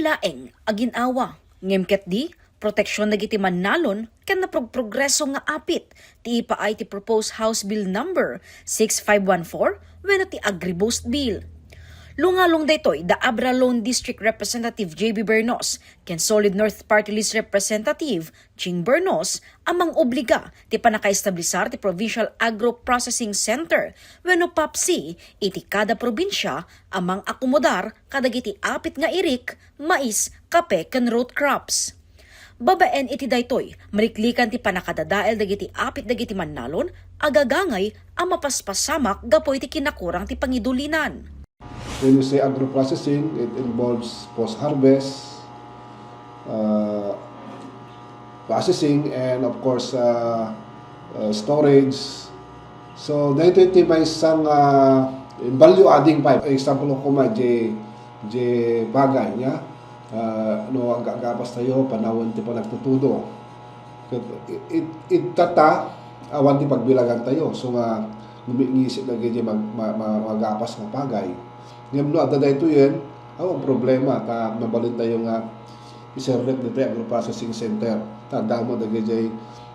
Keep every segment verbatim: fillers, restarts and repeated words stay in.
laeng a gin-awa. Ngem ketdi, proteksyon dagiti mannalon ken naprogprogreso nga apit ti ipaay ti proposed House Bill Number six five one four wenno ti Agri-Boost Bill. Lungalong daytoy da Abra Lone District Representative J B Bernos ken Solid North Party List Representative Ching Bernos a mangobliga ti pannakaestablisar ti Provincial Agro-Processing Center wenno PAPC iti kada probinsia a mangakomodar kadagiti apit nga irik, mais, kape ken root crops. Babaen iti daytoy, maliklikan ti pannakadadael dagiti apit dagiti mannalon a gagangay a mapaspasamak gapu iti kinakurang ti pangidulinan. When you say agro-processing, it involves post-harvest, uh, processing, and of course, uh, uh, storage. So, daytoy ti maysa nga value adding pa. Example ko koma, J, J bagay niya. Uh, no, ag-agapas tayo, panawen ti panagtutudo. Ket it, it, it tata, awan ti pagbilagan tayo. So nga, gumingisip na gaydi mag, ma, ma, magapas nga pagay. Ngem no adda daytoyen, awan problema, ta mabalin tayo nga iserrek ditoy agro-processing center. Ta adda mo dagiti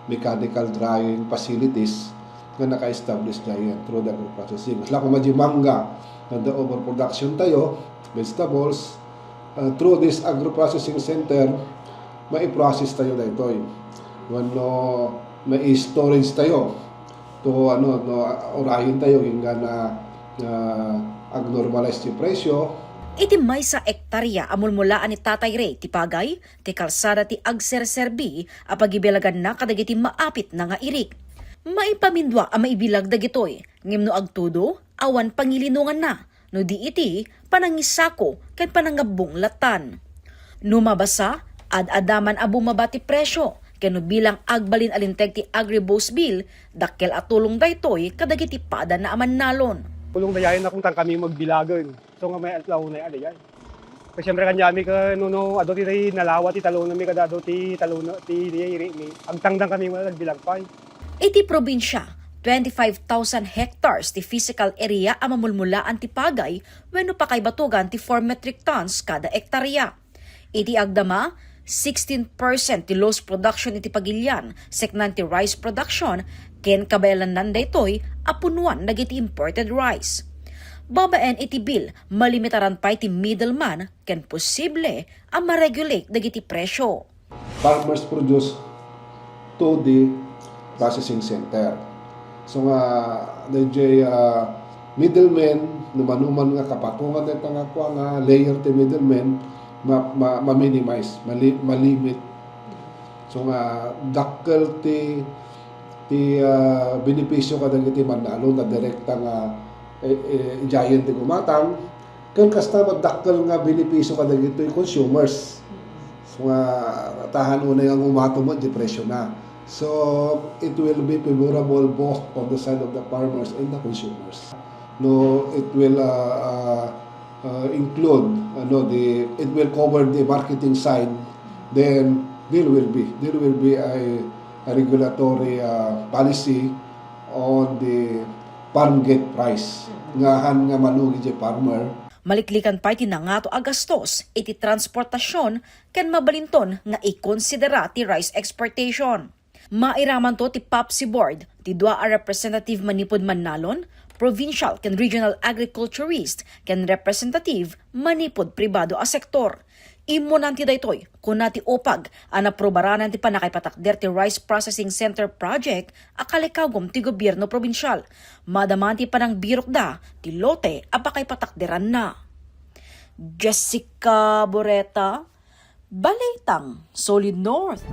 mechanical drying facilities nga naka-establish diay through the agro-processing. Kasla koma di mangga, nga the overproduction tayo, vegetables, uh, through this agro-processing center, mai-process tayo daytoy. Wenno mai-storage tayo to, ano, no, urayen tayo inggan a, ah, agnormalize ti presyo. Iti maysa ektarya a mulmulaan ni Tatay Ray ti pagay, ti kalsada ti agserserbi a pagibilaganna kadagiti maapitna nga irik. Maipamindua a maibilag dagitoy, ngem no agtudo, awan pangilinonganna, no di iti panangisako ken panangabbong lattan. No mabasa, ad-adda man a bumaba ti presyo, ken no bilang agbalin a linteg ti Agri-Boost Bill, dakkel a tulong daytoy kadagiti padana a mannalon. Tulong dayayen a kung tan kami magbilagen. So nga may atlaw na yan, yan. Kasi siyempre kanyami ka, no, no, adu ti nalawa ti talunami kada adu ti taluna, ti, ti, ti, mi. Agtangdang kami nga nagbilag pay. Iti probinsya, twenty-five thousand hectares ti physical area a mamulmulaan ti pagay wenno pakaibatugan ti four metric tons kada ektarya. Iti agdama, sixteen percent ti lost production iti pagilian, seknan ti rice production, ken kabaelannan daytoy a punuan dagiti imported rice. Babaen iti bill, malimitaran pay ti middleman ken posible a ma-regulate dagiti presyo. Farmers produce to the processing center. So nga, dayjay, ah, middlemen, no manoman nga kapatungan dayta nga kua nga layer ti middlemen, ma, ma, ma-minimize, mali, malimit. So nga, dakkel ti, ti, ah, benepisyo kadagiti mannalon ta direkta nga, eh, eh, idiayen ti gumatang, ken kasta, madakkel nga benepisyo kadagitoy consumers. So nga, tahan unay nga ngumatom met di presyo na. So, it will be favorable both on the side of the farmers and the consumers. No, it will, uh, uh, uh, include, ano, the, it will cover the marketing side. Then, there will be, there will be a, a regulatory, uh, policy on the farm gate price nga han nga malugi ti farmer. Maliklikan pay ti nangato a gastos iti transportasyon ken mabalinton nga ikonsidera ti rice exportation. Mairamanto ti PAPC Board, ti dua a representative manipud mannalon, provincial ken regional agriculturist, ken representative manipud pribado a sektor. Immunan ti daytoy, kuna ti upag a naprubaranan ti pannakaipatakder ti Rice Processing Center Project a kalikawgom ti gobierno probinsial. Madaman ti panangbirokda ti lote a pakaipatakderanna. Jessica Boreta, Balitang Solid North.